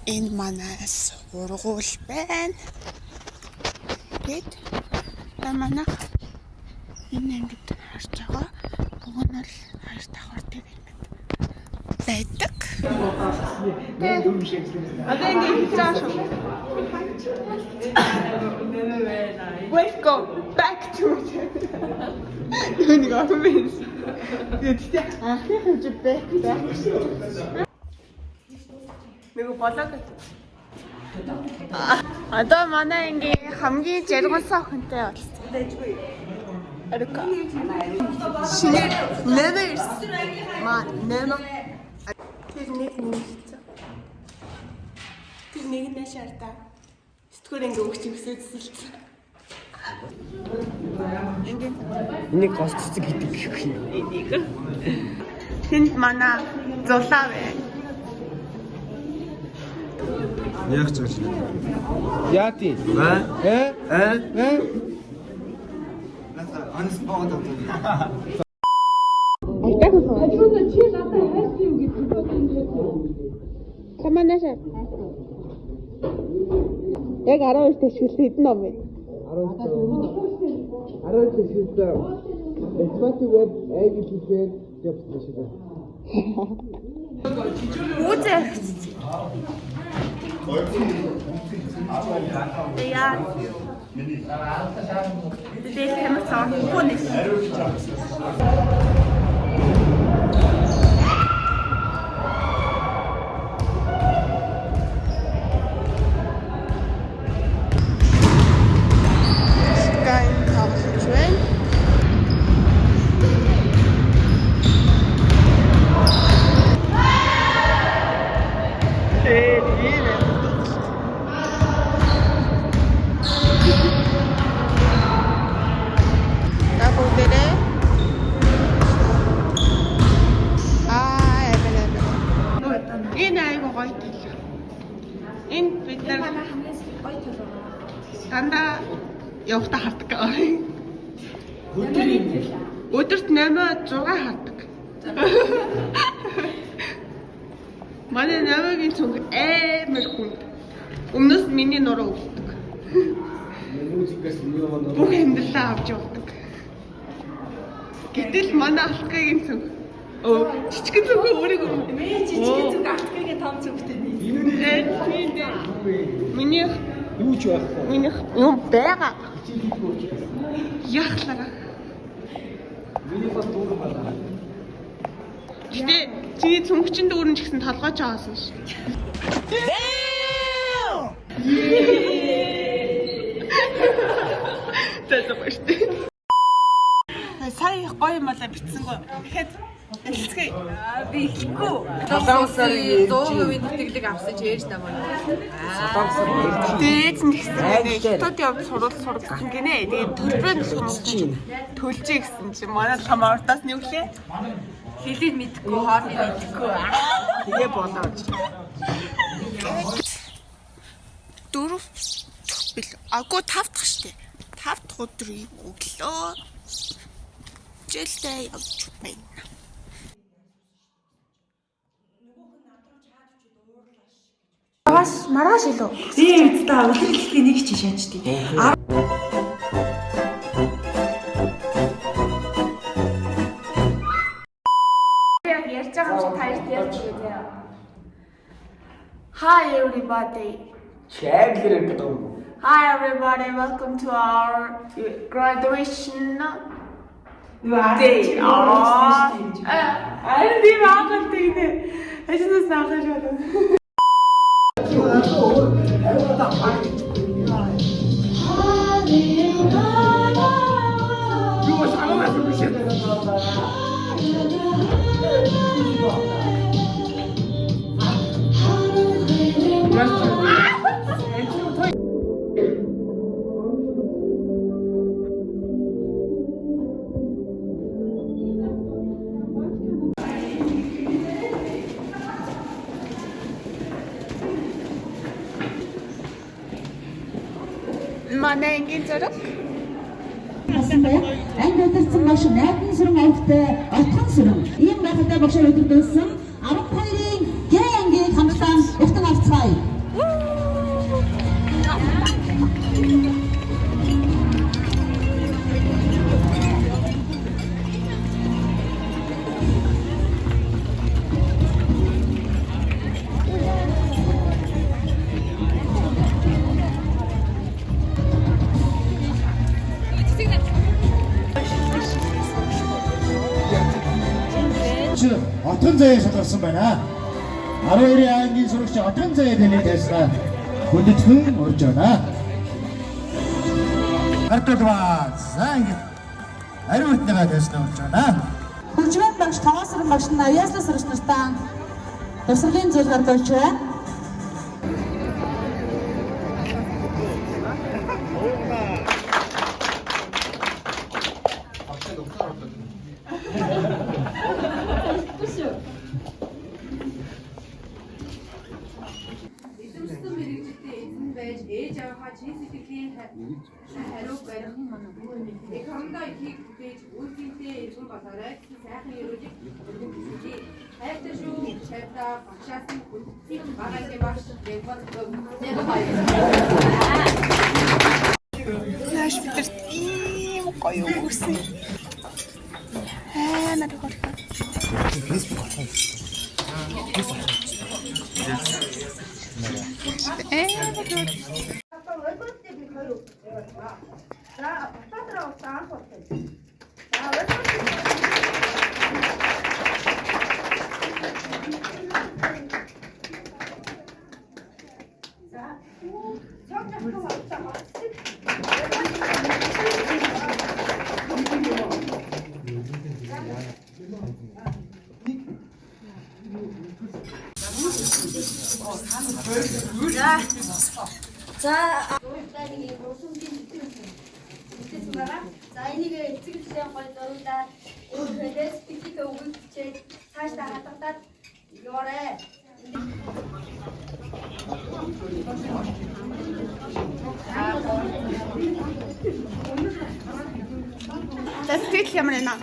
Энэ манай сургууль байна. Тэгээд та манайх энэ ангид харж байгаа. Уг нь бол хоёр давхар тэр ангид байдаг. Одоо ингэ хийж байгаа шүү. Welcome back to нэг охин байсан. Тэгээд анхны хэмжээ back back. Нөгөө болоо гэж. Одоо манай ангийн хамгийн жаргалсан охинтой уулзсан. Арука. Шинээр нэмэ ирсэн. Ма нэмэ. Тэр нэг нэмэлцэн. Тэр нэг нь шаардаа. Сэтгүүр ингээ өгч өсөөд сэлцэн. Ингийн Энийг гос цэцэг гэдэг гэх юм. энийг. Тэнд манай зулаа байна. Яг ч гэж. Яа тийм. Аа? Э? Аа? Э? Анс богод. Чамаа шаа. Яг 12 тэшгэлсэн хэдэн ном вэ? 12 тэшгэлсэн. Математик веб англи хэлээр явсан шиг. Үүзээ. Яа. Тэгээд ямар цаа хүн нэг. Гайн тоглож байна. Тэгээд ийм юм. За бүгдээрээ аа амар амар. Энэ айгу гоё тал. Энэ бид нар Манай хамгийн гоё тал байгаа. дандаа явахдаа хардаг. Өдрийн тал. Өдөрт 8 6 хардаг. Манай 8-гийн цүнх амар хүнд. Өмнөөс миний нуруу өвддөг. Бүх амьдралаа авч явдаг. Гэтэл манай алтгагийн цүнх өө жижигэн цүнхөө өөрийгөө Миний жижигэн зүг алтгагийн том зүгтэй нэг. Миний Юу ч байхгүй. минийх юм байгаа. Яхлаа. Миний бас дүүрэн байна. Гэтэ чиний цүнхчин дүүрэн ч гэсэн толгой ч аваасан ш. За за баяр тээ. Сая их гоё юм болоо битсэнгүү. Тэгэхээр эхэлцгээе. Би эхлэхгүй. Солонгосоор 100% тэтгэлэг авсан чи ээж намайг. Солонгосоор ээлж. Дээд нь гэсэн гинэ. Хятад явж сурвал сургасан гинэ. Тэгээд төлбөрөө төлөх юм төлжээ гэсэн чинь манай лам уртаас нь юу гэлээ? Хэлийг мэдэхгүй, хоолыг мэдэхгүй. Тэгээ болоо. Дөрөв дэх бил. Агүй тав дахь штэ. Тав дахь өдрийн өглөө хичээлдээ явж байна. Маргааш маргааш илүү. Тийм үст та үлрэлтийн нэг чи шаачдیں۔ Яг ярьж байгаа юм шиг та хоёрт ярьж өгөө заяа. Hi everybody. Чайглэр гэдэг юм. Hi everybody. Welcome to our graduation day. Аа. Харин тийм аахалтай гинэ. Ажнаас аахаж байна. Юу санаанаас биш ээ. Манай ангийн зураг. Асан баяр. Анги удирдсан багш найдан сүрэн овгтой отхон сүрэн. Ийм гайхалтай багшаар удирдуулсан 12-ын Г ангийг хамтдаа ухтан авцгаая. Отгон заяа шалгарсан байна. 12 ангийн сурагч Отгон заяа таны тайснаа хүндэтгэн урьж байна. Гартулва за анги ариун эрдэнэгээ тайснаа урьж байна. Хөгжмөн багш, Тогоосрон багш нь авьяаслан сурагч нартаа дурсгалын зүйл гардуулж байна. Эзэмшсэн мэргэжилтэн эзэн байж ээж авийнхаа чин сэтгэлийн хариуг барих эх орондоо ихийг бүтээж үр зүйтэй эргэн болоорой гэсэн сайхан ерөөлийг өргөн хүсье. Хайртай шүү хайртай багшаас нь хүндэтсэн бага ангийн багш Левон Нэрхой. Нааш бидэрт ийм гоё өгсөн. Амар хөөрхөн. Амар хөөрхөн. Нэг урсамжийн зүтгэсэн байгаа. За энийг эцэг эхлэн гой зурулаад өөрөөр сэтгэлийнхээ үгийг бичээд цаашдаа хадгалаад яваарай. За сэтгэл ямар байна?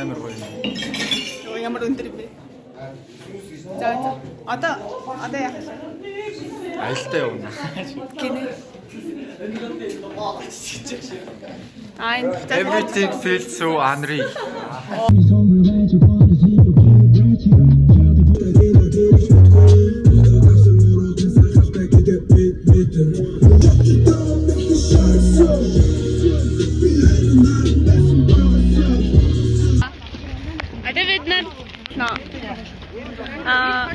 Амар гоё юм. Йоо ямар өндөр юм бэ? За за. Одоо яах вэ? Аялалтай явна. Гинэ. А энэ Everything feels so unreal. Одоо бид нар нөө аа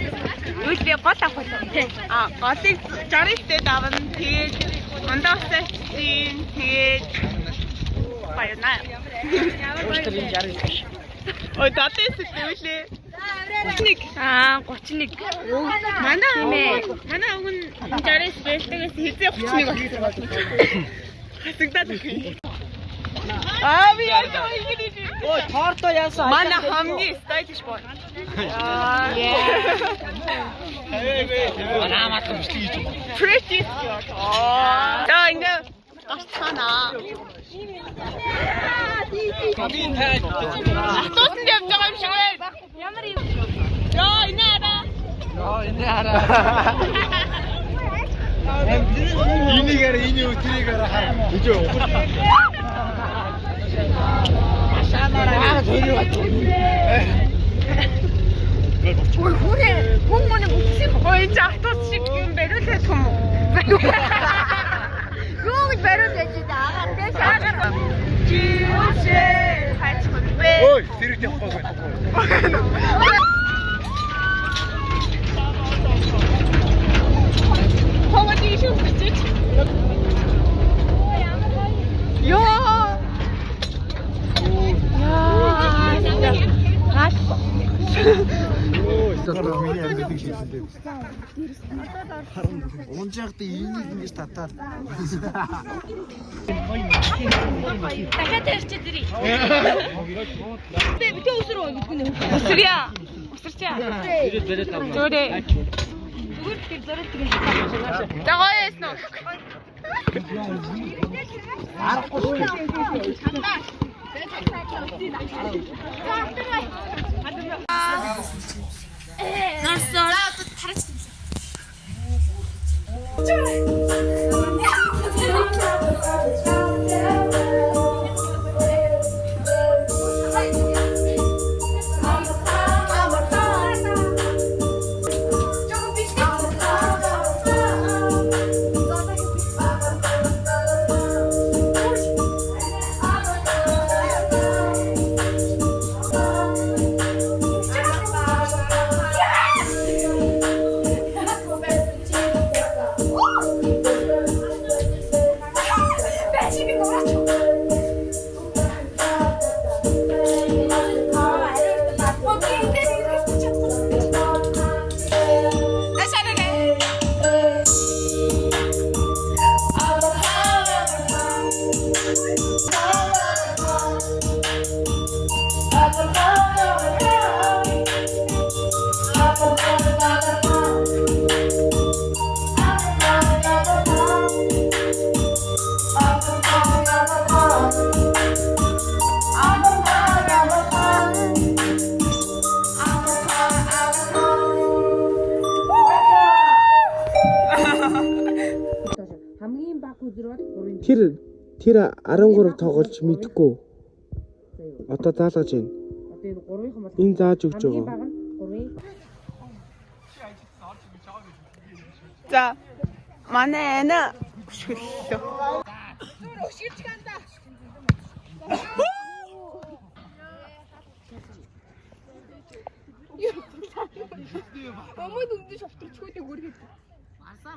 юу лээ гол авах уу? Тий. А голыг 69-д авна. Тэгээд ундаа усаа чинь тэгээд баяна. Уушлын 69. Ой 79 л үлээ. 31. Аа 31. Манай өвгөн нь 69 бэлтгээс хизээ 31 болсон болно. Хасагдаад өгөх юм. Аа би яаж байгаа юм бэ? Ой, торто яасан? Манай хамгийн stylish boy. Аа. Манай матхан бичлэг хийж байгаа. Pretty skirt. Аа. За ингээ гарцгаана. Хамгийн тайг. Автобусанд явж байгаа юм шиг байна. Ямар юм? Йоо, энэ араа. Йоо, энэ хараа. Энийг араа, энэ юу, тэрийг араа хар. Гэж юу. Ашаанаараа зөрүү бат. Ой, хүрээ. Хүн мөн бүтсэн юм. Ой, энэ автобус шиг юм бариулаад юм уу? Юу гэж бариул байж байгаа агаар дээш агаар. Жишээ хайчих юм бэ? Ой, тэрийг явахгүй байна. Хогоо тийш өгчөөч. Йоо. Яа. Гал. Одоо миний амьддаг шийдсэн дээ. Унжаахад энийг ингэж татаад. Дахиад ярьчих дэрий. Би битээ өсөр үү гэдг нь. Өсөрье. Өсөрчээ. Зүрээ. Зүгээр тэр зориул тэр. За гоё яасан уу? Тэр тэр 13 тоглож мэдгүй. Одоо даалгаж байна. Энэ зааж өгч байгаа. За манай ана өшгөллөө.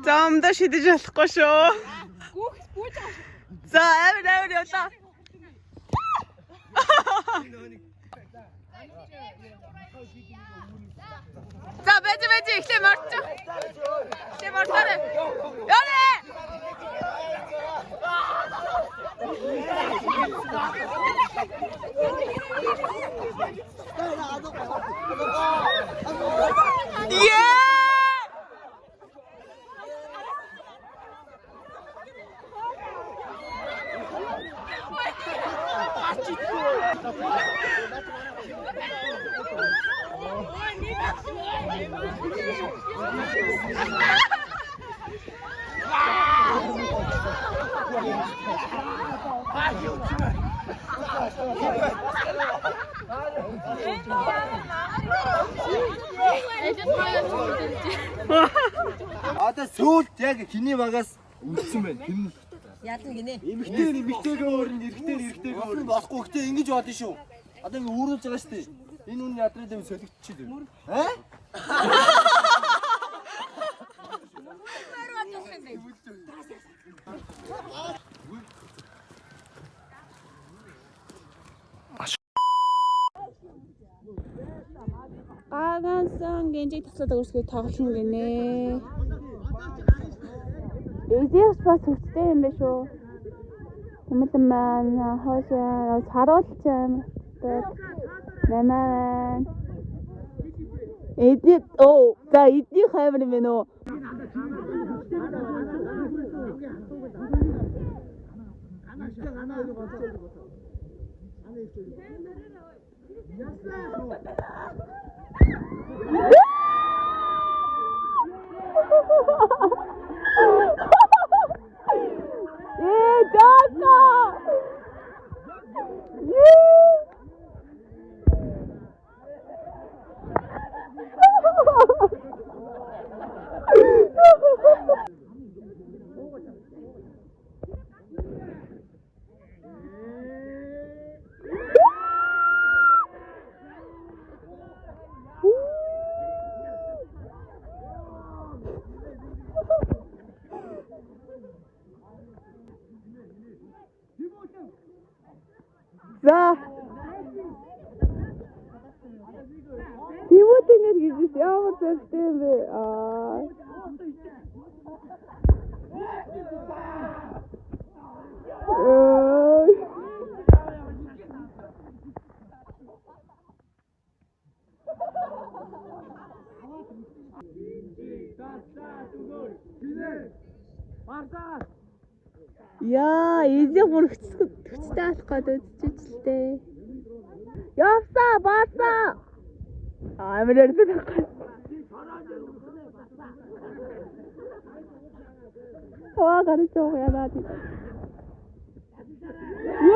За өмдөө шидэж болохгүй шүү. За амар амар явлаа. За байж байж эхлээ морчих. Эхлээ мордоорой. Яваа. Yeah! Одоо сүүлд яг хиний багаас үлдсэн байна. Тэр нь Яална гинэ. эмэгтэй нь эмэгтэйгээ өөрн, эрэгтэй нь эрэгтэйгээ өөрн болохгүй гэхдээ ингэж болно шүү. Одоо ингэ үүрүүлж байгаа шүү дээ. Энэ үн ядрын дэм солигдчихъя. Аа? Гагансан гинжиг таслаад өгсгөө тоглоно гинэ. Эзэс бас хөвчтэй юм байна шүү. Тэмэлэн маань хоош саруулч юм. Нэмээ. Эдний оо за эдний хаймар юм байна уу? Ээ, жака. Ее. За. Тимоти нэр гэж ямар зөртэй юм бэ? Аа. Ой. Яа, эзэн бүр хүчтэй алах гээд үзчихэлтэй. Явсаа, баасаа. Амар ярьдаг байхгүй. Хаа гарч байгаа яа наа.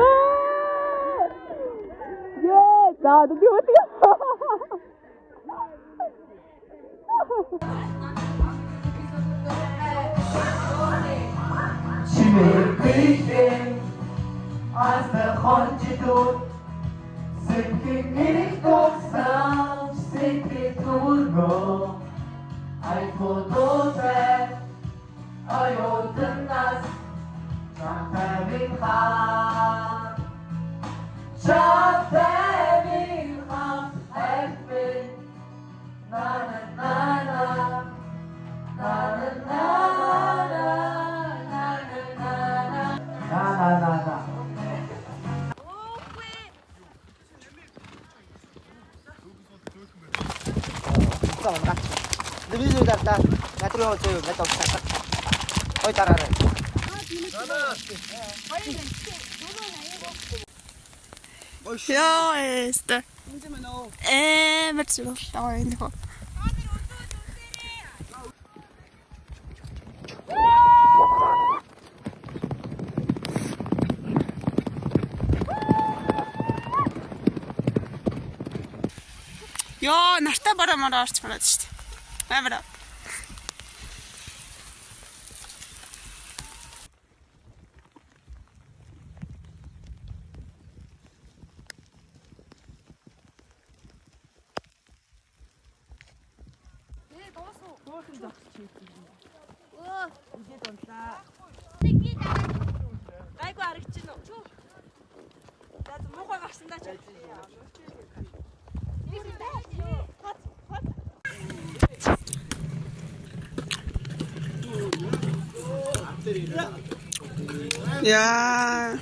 Яа! Яа, за би үгүй. Би дарлаа. Над руу зөө надад уцаа. Ой дараарай. Яа, эстэ. Амар зүрхлээ энэ хөө. Йоо, нартай бараа мараа орч мараад шүү дээ. Амар. Гайгүй харагч чинь үү? За муухай гарсан даа чи. Яа.